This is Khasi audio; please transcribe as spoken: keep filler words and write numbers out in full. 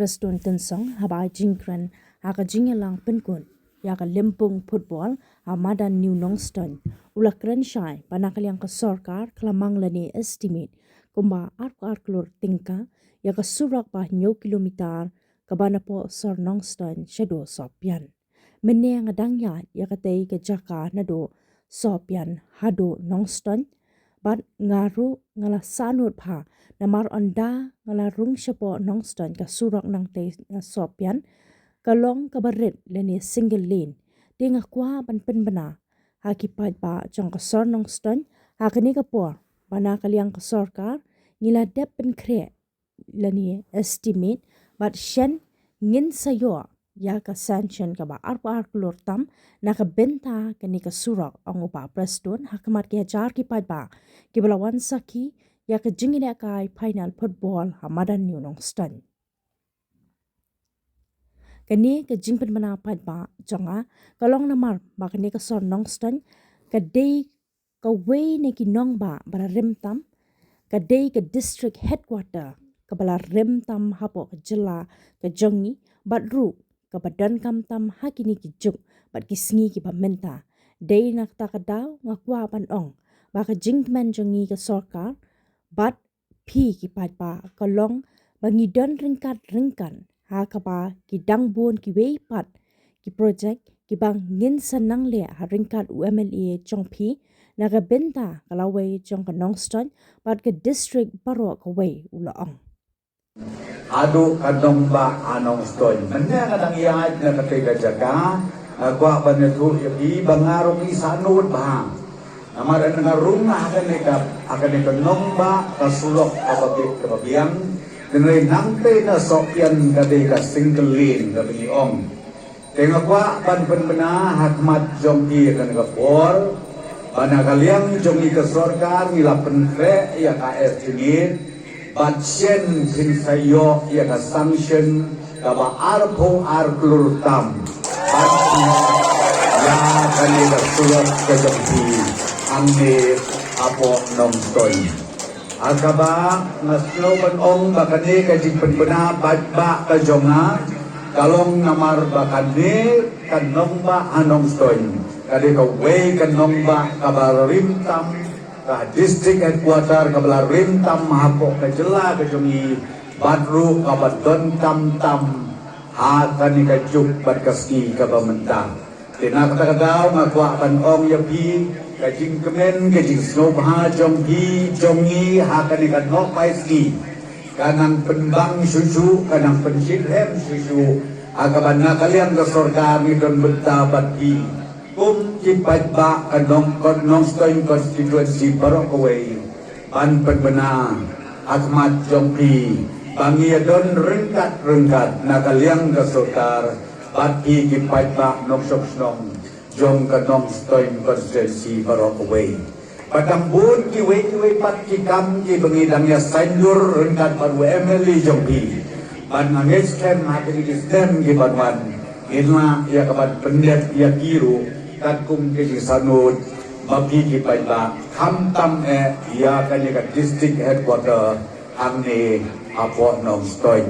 Prestone Tynsong haba ai jingkren ha ka jingïalang pynkut ïa ka lympung football ha madan New Nongstoiñ, u la kren shai ba na ka liang ka sorkar ka la mang lane estimate kumba arphew ar klur tyngka ïa ka surok ba hynñiew kilometer kaba napoh sor Nongstoiñ shaduh Sohpian. Mynne nga dang ïaid ïa katei ka jaka naduh Sohpian haduh Nongstoiñ, bad nga ruh nga la sahnud bha namar ynda nga la rung shapoh Nongstoiñ, ka surok nangtei na Sohpian ka long kaba rit lane single lane. Te nga kwah ban pynbna ha ki paidbah jong ka sor Nongstoiñ ha kane ka por ba na ka liang ka sorkar ngi la dep pynkhreh lane estimate, bad shen ngin sa ïoh ïa ka sanction kaba arphew ar klur tam na ka bynta kane ka surok, ong u Bah Prestone ha khmat ki hajar ki paidbah kiba la wan sakhi ïa ka jingïalehkai final football ha madan New Nongstoiñ. Kane ka jingpynbna, paidbah jong nga, ka long namar ba kane ka sor Nongstoiñ ka dei kawei na ki nongbah ba la rem tam, ka dei ka district headquarter kaba la rem tam hapoh ka jylla ka jong ngi, bad ruh kaba donkam tam ha kine ki juk bad ki sngi kiba mynta. Dei na kata ka daw nga kwah ban ong ba ka jingkmen jong ngi ka sorkar bad phi ki paidbah ka long ba ngi don ryngkat ryngkat ha kaba ki dang bun kiwei pat ki project kiba ngin sa nang leh ha ryngkat u M L A jong phi na ka bynta ka lawei jong ka Nongstoiñ bad ka district baroh kawei, u la ong. Haduh ka nongbah ha Nongstoiñ. Mynne nga dang ïaid na katei ka jaka, nga kwah ban ïathuh ïa phi ba nga ruh ngi sahnud bha. Namar nga rung ha kane ka, ha kane ka nongbah ka surok kaba bi-, kaba biang. Hynrei nangtei na Sohpian ka dei ka single lane kaba ngi ong. Te nga kwah ban pynbna ha khmat jong phi ha kane ka por ba na ka liang jong ngi ka sorkar ngi la pynkhreh ïa ka estimate, bad shen phin sa ïoh ïa ka sanction kaba arphew ar klur tam ban pynïoh ïa kane ka surok ka jong phi hangne hapoh Nongstoiñ. Ha kaba nga sngew ban ong ba kane ka jingpynbna paidbah ka jong nga ka long namar ba kane ka nongbah ha Nongstoiñ ka dei kawei ka nongbah kaba rim tam, ka district headquarter kaba la rim tam hapoh ka jylla ka jong ngi, bad ruh kaba donkam tam ha kane ka juk bad ka sngi kaba mynta. Te na kata ka daw nga kwah ban ong ïa phi, ka jingkmen, ka jingsngewbha jong phi jong ngi ha kane ka nohpai sngi ka nang pynbang shuh shuh, ka nang pynshitrhem shuh shuh ha kaba na ka liang ka sorkar ngi don bynta bad phi kum ki paidbah ka Nong-, ka Nongstoiñ constituency baroh kawei. Ban pynbna ha khmat jong phi ba ngi ïa don ryngkat ryngkat na ka liang ka sorkar bad phi ki paidbah nongshong shnong jong ka Nongstoiñ constituency baroh kawei. Bad dang bun kiwei kiwei pat ki kam kiba ngi dang ïa saiñdur ryngkat bad u M L A jong phi. Bad nga ngeit skhem ha kine ki snem ki ban wan ngin lah ïa ka ban pyndep ïa ki ruh katkum ki jingsahnud ba phi ki paidbah, khamtam eh ïa kane ka district headquarter hangne hapoh Nongstoiñ.